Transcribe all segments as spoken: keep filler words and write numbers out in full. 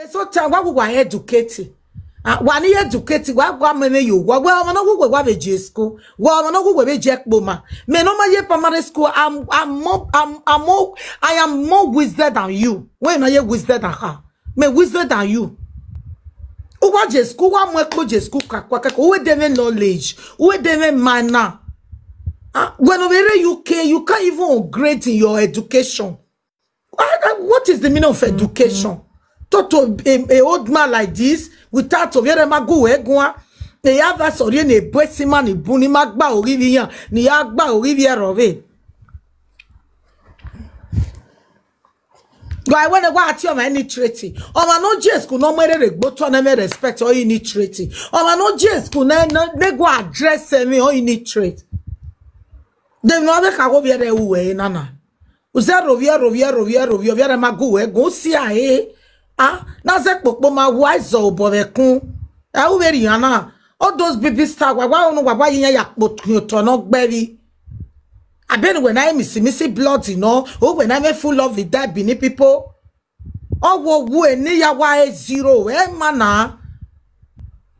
So time wa wa educate. Ah, wa ni educate wa wa me me yo. Wa wa mo no wa wa be je school. Wa mo no wa be je kpo ma. Me no ma ye primary school. I'm I'm more I'm I'm more I am more wiser than you. When I ye wiser than her. Me wiser than you. Uwa je school wa mo kpo je school ka kwa ka. Uwe de me knowledge. Uwe de me mana. Ah, when over U K, you can't even upgrade in your education. What is the meaning of education? Toto a, a old man like this without oviere magu egua. They have that sorry ne bwesima ni buni magba orivian ni agba oriviere. Go I went to go at your any treaty. Or no jes ku no mere regbo to na me respect or any treaty. Or no jes ku na na go address me or any treat. They no be ka go viere uwe nana. Uze rovia rovia rovia rovia viere magu we go si ahe. Ah, na ze popo ma wa zo obo ve kun. E u veri ana. All those baby star wa wa onu wa wa yin ya kpo tun to no gbe vi. Abeni we na misi misi blood no. O we na me full of the dead Benin people. Oh wo wo ni ya wa e zero e mana.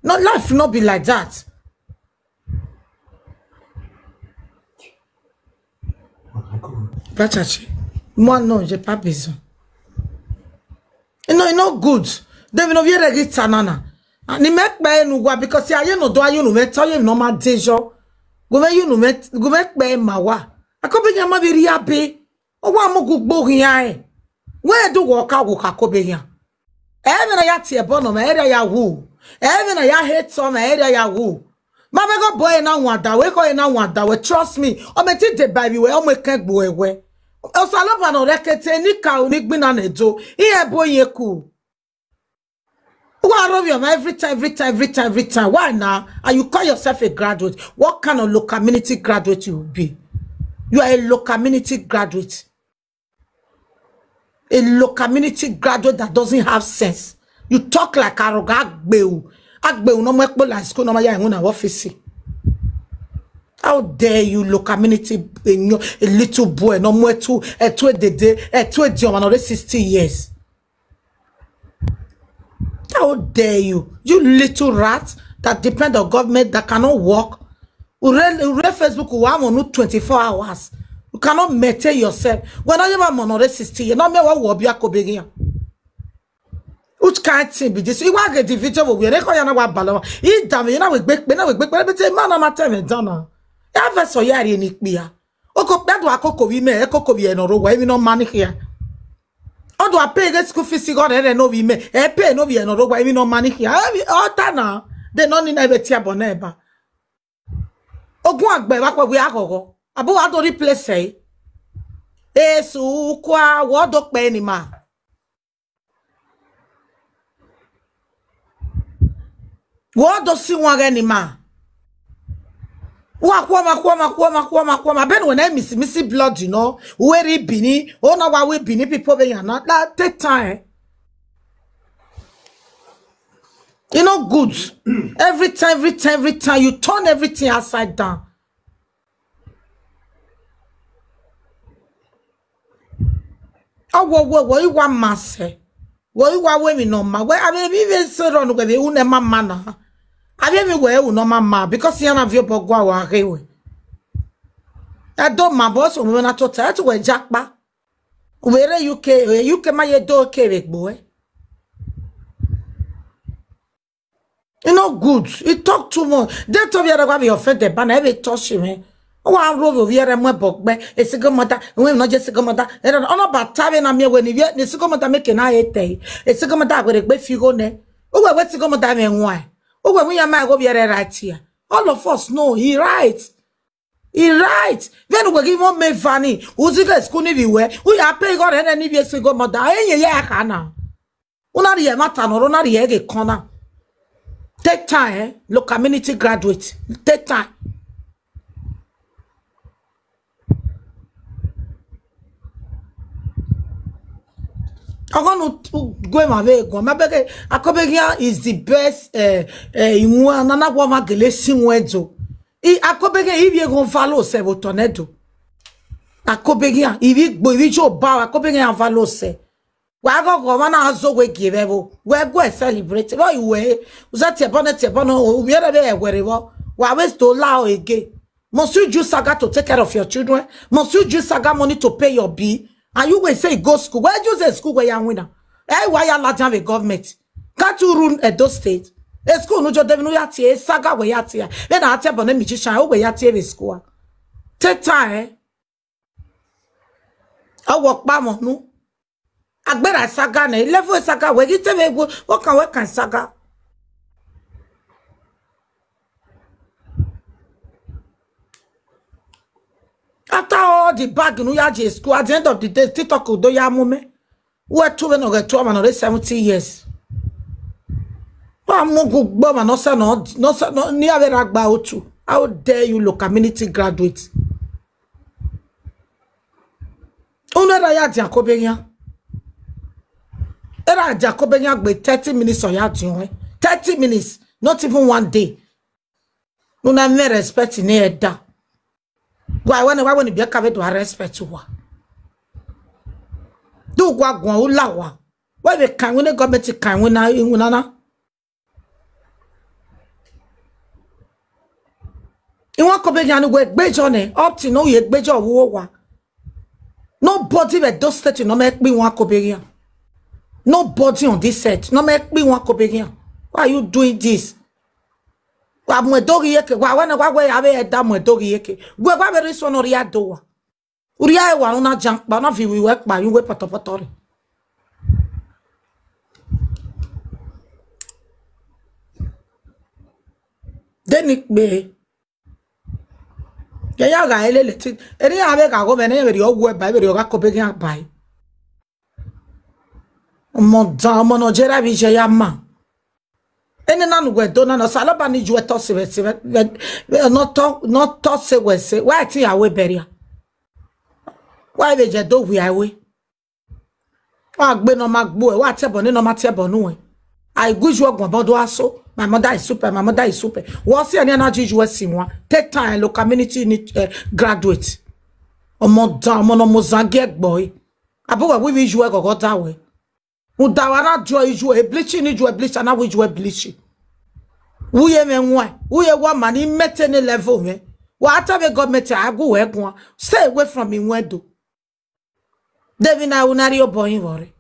No, life no be like that. Pachachi. Moi non, j'ai pas besoin. No, e no good. They no viere gi tanana. Ni me pe enu wa because ya ye no do ayo no me to ye no ma dejo. Go me you no me go me pe ma wa. Akobe nya ma be ri abe. O wa mo gugbo hin ai. We do wo ka wo ka ko be yan. E me na ya tie bo no me area ya wu. E me na ya hate so me area ya wu. Ma be go boy na wa da we ko na wa da we trust me. O me ti de ba bi we o me kan gbo e we. O sa lo ba no rekete ni ka o ni gbin na ne do. Iye bo ye ku. Who are you every time, every time, every time, every time? Why now? And you call yourself a graduate. What kind of local community graduate you will be? You are a local community graduate. A local community graduate that doesn't have sense. You talk like arrogant agbeu. Agbeu no more like school no more ya in our office. How dare you, local community, a little boy, no more two, a two a day, a two a day, sixty years. How dare you? You little rat that depend on government that cannot work. Ure, ure Facebook, we have on twenty-four hours. You cannot maintain yourself. When I ever monore sixty, you know me what will be a Kobegian. Which kind of thing be this? You want to get the video we are going to have a balance. Eat damn, you know, we big, we know, we big, but it's a man, I'm a ten and done. Ever so yari ni kpia. Oko kpedo akoko wi me, ekoko wi eno ro wa, emi no money here. Odo a pay the school fees go re no wi me, e pay no wi eno ro wa, emi no money here. Ebi ota na, they no ni na ebe ti abo na eba. Ogun agbe wa kwe wi agogo. Abu wa do replace e. Esu kwa wo do pe ni ma. Wo do si wan ge ni ma. Wa kwa ma kwa ma kwa ma kwa ma kwa ma. Ben when I miss miss blood, you know. We ri Benin. Oh na wa we Benin people be yana. That take time. You know good. Every time, every time, every time you turn everything upside down. Awo wo wo iwa mase. Wo iwa we mi no ma. We abi mi ve se ro no we u ne ma ma na. Abi mi we u no ma ma because ya na vi obo gwa wa he we. I don't ma boss we na to tell to we jakpa. We re U K, U K ma ye do ke we gbo e. E no good. He talk too much. They told me that be offended, but I be touch him. Eh? Oh, I'm roll over here and my bog back. A single mother, and we not just single mother. And I'm not about time and I'm here when you get the single mother making I hate day. A single mother with a great figure ne. Oh, well, what's single mother and why? Oh, well, we are my go here right here. All of us know he right. He right. Then we give him me funny. Who's the guy school ni we? We are paying God and any single mother. I ain't yeah, I can't. Una ri e mata no, una ri e ge kona. Take time, eh? Local community graduate. Take time. Ogonu go ma ve go. Ma bege Akobegia is the best eh eh inwa na na gwa ma gele sinwedo. I Akobegia ibi e go valo se bo tonedo. Akobegia ibi gbo ibi jo ba Akobegia valo se. Wa go go mana zo we give evo. We go e celebrate. Wo iwe. Uza te bono te bono. Ubiere be e were wo. Wa we sto la o ege. Must you use saga to take care of your children? Must you use saga money to pay your bill? And you will say go school. Where you say school where you win? Hey, why you large the government? Can't you run Edo State? A school no jo dem no ya tie saga where ya tie. Then I tell bono magician o where ya tie school. Take time, eh? I work by mo no. Agbera saga ne level saga we gite we go. What can we can saga? After all the bag no ya je school, at the end of the day TikTok do ya mo me. We two we no get two man no seventy years. Wa mo go gbo ma no se no no se no ni ave ragba otu. How dare you, local community graduate? Unu era ya dia kobe ya. Era dia kobe ya gbe thirty minutes or ya dia. Thirty minutes, not even one day. Una me respect ni eda. Why when why when be ka be do respect wa? Do gwa gwa ula wa. Why we can when government can when na when na? Iwan kobe ya ni we gbejo ne up to no ye gbejo wo wa. Nobody we do state no make me one Koberian. Nobody on this set no make me one Koberian. Why are you doing this? Wa mwe dogi yeke, wa wana wa we ave eda mwe dogi yeke. We wa very sono ria dowa. Uria e wa una jankpa na vi wi we pa yu we poto poto re. Deni pe. Ke ya ga ele le ti. Eri ya be ga go be ne be ri ogu e ba be ri oga ko be ga ba. Mo da mo no jera bi je ya ma. Ene na nu gwe do na no salo ba ni ju e to se we se we no to no to se we se. Wa ti ya we beria. Wa be je do wi awe. Wa gbe no ma gbo e, wa te bo ni no ma te bo nu e. I guju ogun bodo aso. My mother is super, my mother is super. Wo si ani na juju e si won. Take time lo community ni eh, graduate. Omo da omo no mo zange gbo e. Abo wa wi wi ju e gogo da we. U da wa na jo iju e bleach ni ju e bleach na wi ju e bleach. Uye me nwa. Uye wa mani mete ne level me. Wa ata be government agu we gun. Stay away from me window. Devi na unari oboyin vore.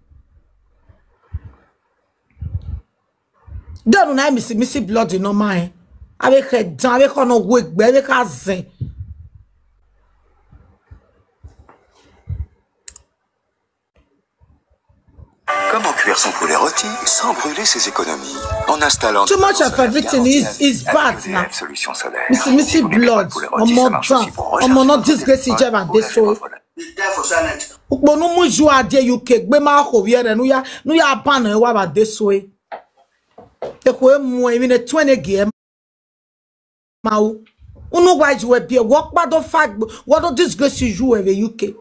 Denu na misi misi blood no ma e. Ave ke dan ave kono we gbe ave ka zen. Comment cuire son poulet rôti sans brûler ses économies? En installant Too much of everything is is bad now. Solution solaire. Missy Missy blood. Omo down. Omo no disgrace jeba this way. Ukponu mu ju ade U K gbe ma ko viere nu ya nu ya ban e wa ba this way. E ko e mu e mi ne twenty gi e ma o. Unu wa ju e bi e wo pa do fa gbo wo do disgrace ju e ve U K.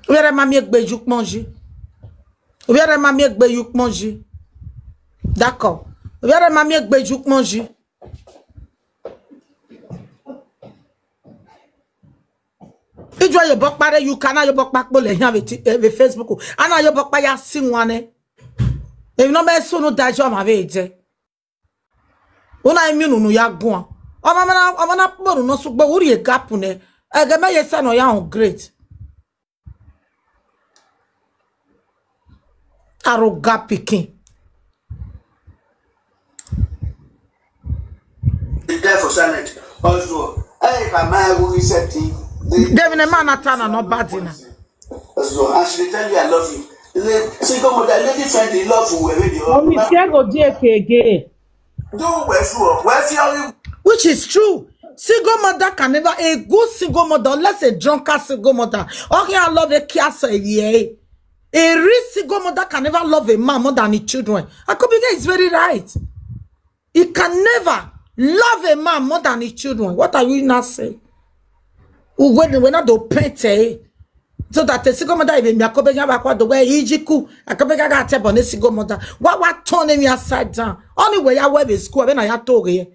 Viere ma mi e gbe ju ponji. Viere ma mi e gbe ju ponji. D'accord. Viere ma mi e gbe ju ponji. Ijo ye bokpa re U K na ye bokpa po le yan ve ti- eh, ve Facebook. Ana ye bokpa ya si wan e. E no me sunu da jo ma ve je. Una imi nunu ya gwan. Oma mana oma na po nu no sugbo uri e gap ne. Ege me ye se no ya on great. Aroga pikin. There for silent. Also, hey, if I mind who is setting. Devin a man atana no bad enough. So, and she dey tell you, "I love you." The single mother, lady friend, they love you, wherever you are. Omi si ego die kege. Do where you are, where you are. Which is true. Single mother can never, a good single mother, unless a drunkard single mother. Okay, I love a kiasa. A real single mother can never love a man more than his children. Akobide is very right. He can never love a man more than his children. What are you not saying? When we not do paint, eh? So that a single mother even me akobe ya ba kwa do we ijiku akobe ga ga te bo ne single mother. Wa wa turn me upside down. Only way ya we be school be na ya to ge.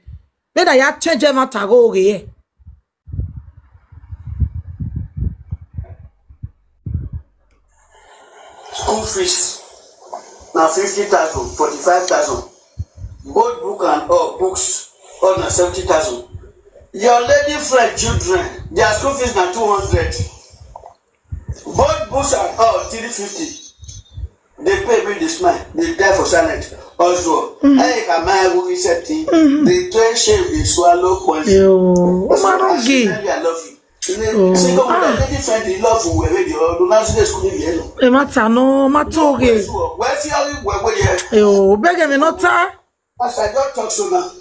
Be na ya change matter go ge. school fees na fifty thousand, forty-five thousand. Both book and all books, all na seventy thousand. Your lady friend children, their school fees na two hundred. Both books and all three fifty. They pay me this man. They die for silent. Also, hey, can my who is setting? They try shame, they swallow poison. Yo, That's why I Marogi. Say, I love you. Oh, Single ah. Lady friend, they love you, where they are, do not see the school in yellow. E matter no, matter okay. Where's your, where, where, where, Yo, beg me not, sir. As I don't talk so now.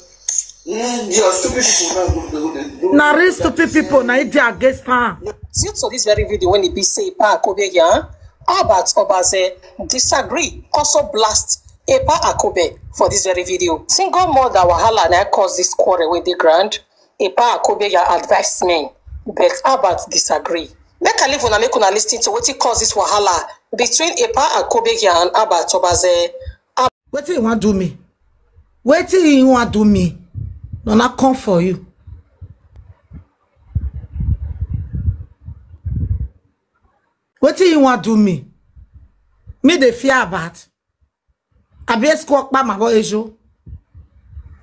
Mm, your stupid people now, do, do, do, do, Na real stupid people na e dey against am. Due to this very video, when e be say Epa Akobe yarn, Albert Obaze disagree, also blast Epa Akobe for this very video. Single mother wahala na cause this quarrel with the grand. Epa Akobe yarn advice me, but Albert disagree. Make I leave una, make una listen to wetin cause this wahala between Epa Akobe yarn and Albert Obaze. Wetin you wan do me? Wetin you wan do me? Nona come for you. Wetin you wan do me? Me dey fear about? Abi esku okpa ma bo ejo?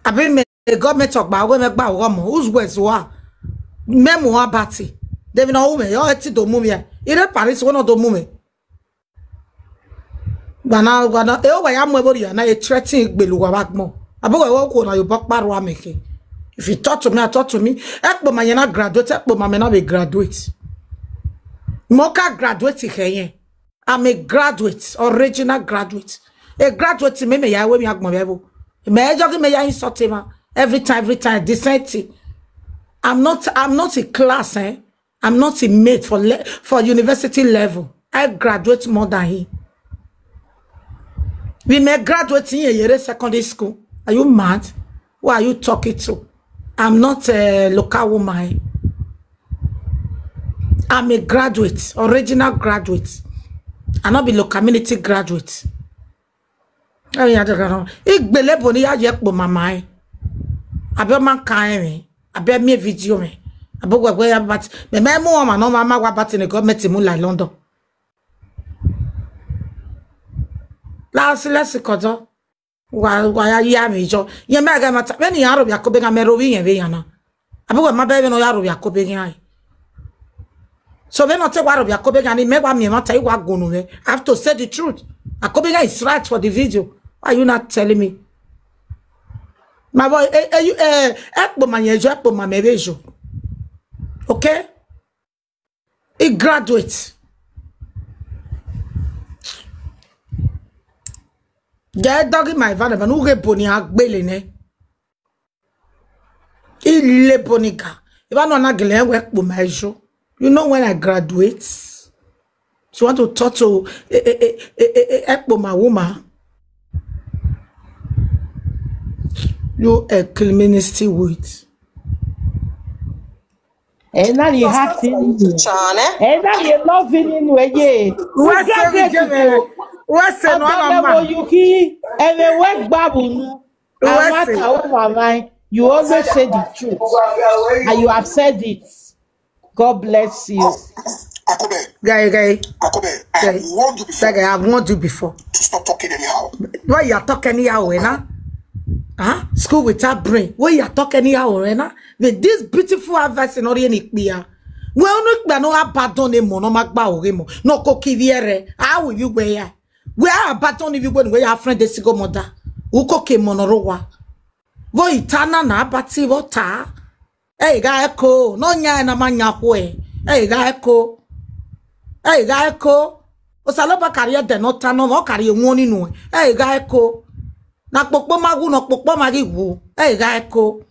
Abi me government okpa we me gba wo mo? Who's worse wa? Me mo abati. Dem no wo me yo eti do mu me. Ire Paris wo no do mu me. Gbana gbana e o wa ya mo e bo ya na e threaten igbelu wa ba gbon. Abi we wo ko na yo bo paro ameke. If you talk to me, I talk to me. Ekpo ma yena graduate, ekpo ma me na be graduate. Mo ka graduate ke yen. I'm a graduate, original graduate. A graduate me me ya we mi agbon bebo. Me e jogi me ya insult ma. Every time, every time, the same thing. I'm not, I'm not a class, eh? I'm not a mate for le, for university level. I graduate more than him. We may graduate in a year secondary school. Are you mad? Who are you talking to? I'm not a local woman. I'm a graduate, original graduate. I not be local community graduate. Igbele boni ya ye po mama e. Abi o ma ka e mi. Abi mi video mi. Abi gwe gwe ya bat. Me me mu o ma no ma ma wa bat ni government mu like London. La si la si kodo. Wa wa ya ya mi jo. Ye me ga mata. Be ni ya ro ya ko be ga me ro wi ye be ya na. Abi wa ma be be no ya ro ya ko be ga ai. So be no te wa ro ya ko be ga ni me wa mi mata i wa gunu me. I have to say the truth. Akobe ga is right for the video. Why are you not telling me? My boy, eh, eh, you, eh, ekpo ma ye jo, ekpo ma me be jo. Okay? He graduate. Get doggy my van, but who get boni agbele ne? He le boni ga. If I no na gele we po my jo. You know when I graduate? So you want to talk to eh, eh, eh, eh, eh, eh, ekpo my woman? You a clean ministry with. Ena ni hati ninu. Ena ni love ninu eye. Wese we jeme. Wese no ama. Yuki, ewe we gbabu nu. Wese. Amata o mama, you always say the truth. And you have said it. God bless you. Akobe, Guy, guy. Akobe, I have warned you before Guy, I've warned you before. To stop talking anyhow. Why you are talking anyhow, eh, na? Huh? School without brain. Why you are talking anyhow, eh, na? With this beautiful advice in Orient Ikpia. We onu ikpia no abandon e mo, no magba ore mo. No ko kiviere. How will you wear? We are abandon if you go where your friend is go mother. Uko ke monorowa. Vo itana na abati vo ta. Hey, ga eko. No nya na manya hwe. Hey, ga eko. Hey, ga eko. Osaloba kari ede no ta no, no kari e won ninu. Hey, ga eko. Na popo ma wu, no popo ma gi wu. Hey, ga eko.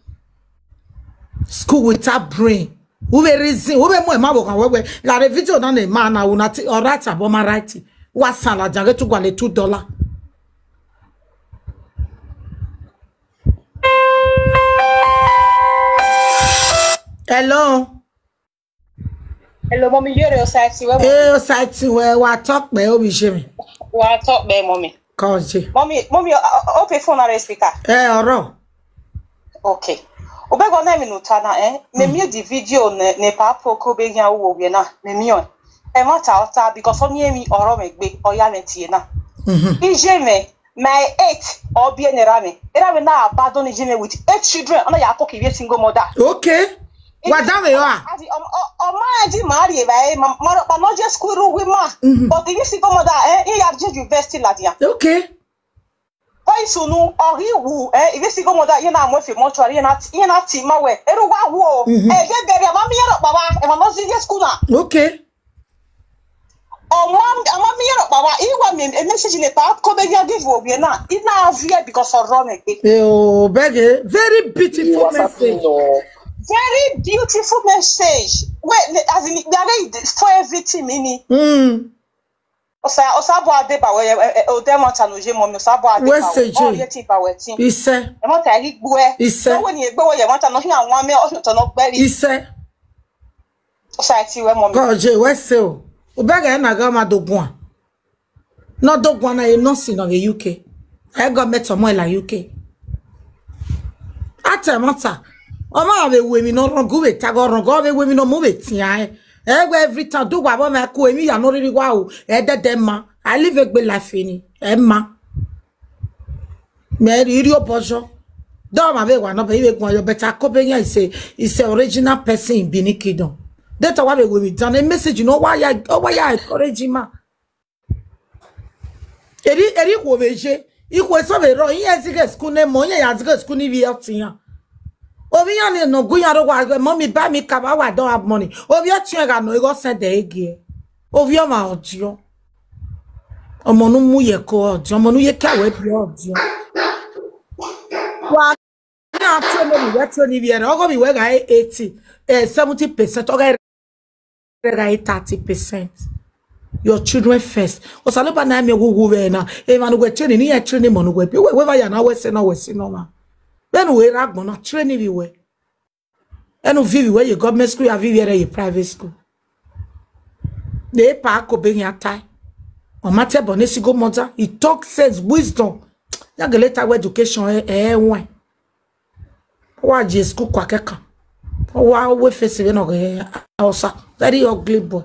School without brain. Who be reason? Who be mo ma wo kan wewe? La the video na ne ma na una ti alright abo ma right. Wa sala jare tu gwale two dollar. Hello. Hello, mommy. You're your side. Hey, o side we wa talk be o bi se mi. Wa talk be, mommy. Cause Mommy, mommy, uh, uh, open phone and speaker. Eh, oro. Okay. Obego na mi nutana, eh? Me mi the video ne ne pa po ko be yan wo we na. Me mi on. Ema ta ota because o mi emi oro me gbe oya me tie na. Ije me, my eight or bi enera me. Era me na abandon ije me with eight children. Ona ya ko ki single mother. Okay. Wadawe yo a. Ati o ma di mari e ba e ma ma no je school ru wi ma. But the single mother eh e ya je university la dia. Okay. Kwa isunu ori wu eh ibi single mother ye na mo fe mortuary ye na ye na ti ma we. Eru wa wu o. E be be ma mi ro pa wa e ma no si school na. Okay. Ọmọ ọmọ mi yẹrọ pa wa iwa mi e message ni pa ko be ya give obi na ina avie because of run again. Oh, beg a very beautiful message. Very beautiful message. Wait, as in they are for everything mini. Mm. Osa osa bo ade ba we o de mo ta no je mo mi osa bo ade ba. West J. O ye ti ba we ti. Ise. E mo ta ri gbu e. Ise. No we ni egbe we ye mo ta no hin awon me o to no gbe ri. Ise. Osa ti we mo mi. Ko je wese o. O beg a na ga ma dogun a. No dogun na e no si no ge U K. E go met omo la U K. Ate mata. Omo be we mi no rongu we tago rongu be we mi no mu be tia e. E we every time do wa bo me ku emi ya no riri wa o. E de de ma. I live a good life ini. E ma. Me ri ri obojo. Do ma be wa no be iwe gun yo better ko be yan is a is a original person in Benin Kingdom. That wa be we mi done a message you know why I oh why I encourage him. Eri eri ko be je. Iko so be ro yin ezige school ne mo yin ya zige school ni bi otiyan. Obi yan ni no gun yan ro wa gbe mo mi ba mi ka ba wa don have money. Obi otiyan ga no igo send e ege. Obi o ma odio. Ọmọ nu mu ye ko odio, ọmọ nu ye ka we bi odio. Wa na to no bi we to ni bi e ro go bi we ga eighty, eh, seventy percent o ga ga thirty percent. Your children first. Osaloba na mi gugu we na. E ma nu we training ni e training mo nu we bi we we ba ya na we se na we se no ma. Then we ra gbon na training bi we. Enu vivi we ye government school ya vivi ere ye private school. Ne pa ko be yan tai. O ma te bo ne si go mother. He talk sense wisdom. Ya ge later we education e e won. Wa je school kwa keka. Wa we face we no ge osa. Very ugly boy.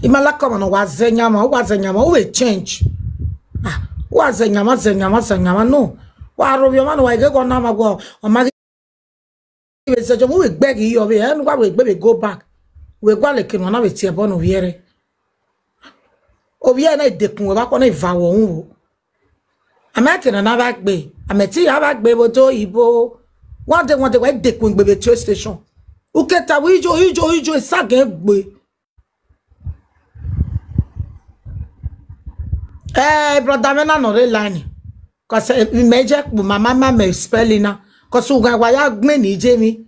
Imala kama no wa zenyama, wa zenyama, we change. Ah, wa zenyama, zenyama, zenyama no. Wa robio manu wa ge go na ma go. O ma we se jo mu we gbe gi yo be, en wa we gbe be go back. We gwa le kinu na we tie bo no wiere. Obi e na idekun we ba ko na iva wo un wo. Amete na na ba gbe. Amete ya ba gbe bo to ibo. One day, one day we dekun gbe be train station. Uketa we ijo ijo ijo isage gbe. Eh, brother me na no re line. Cause eh, me je kpu mama ma me spelling na. Cause uga wa ya gbe ni je mi.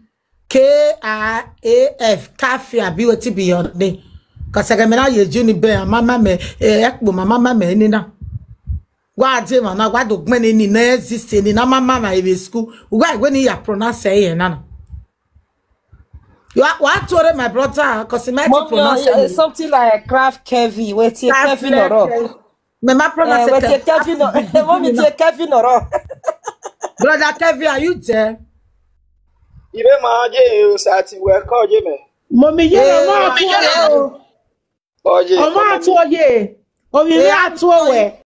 K A A F, Kafi, abi wetin be your name? Cause I can na ye juni be mama me, eh, ekpo mama me ni na. Wa je ma na wa do gbe ni ni na exist ni na mama ma ibe school. Wa we ni ya pronounce e na na. You are what to my brother cause my Mommy, pronounce uh, it. Something like craft Kevin. Wait till Kevin or wrong. Me ma pronounce Wait till it. Kevin or Mommy till Kevin or wrong. Brother Kevin, are you there? Ibe ma je o sati we ko je me. Mommy, you know, Oje. ọmọ àtúwọ̀ yé. Obìnrin àtúwọ̀ wẹ̀.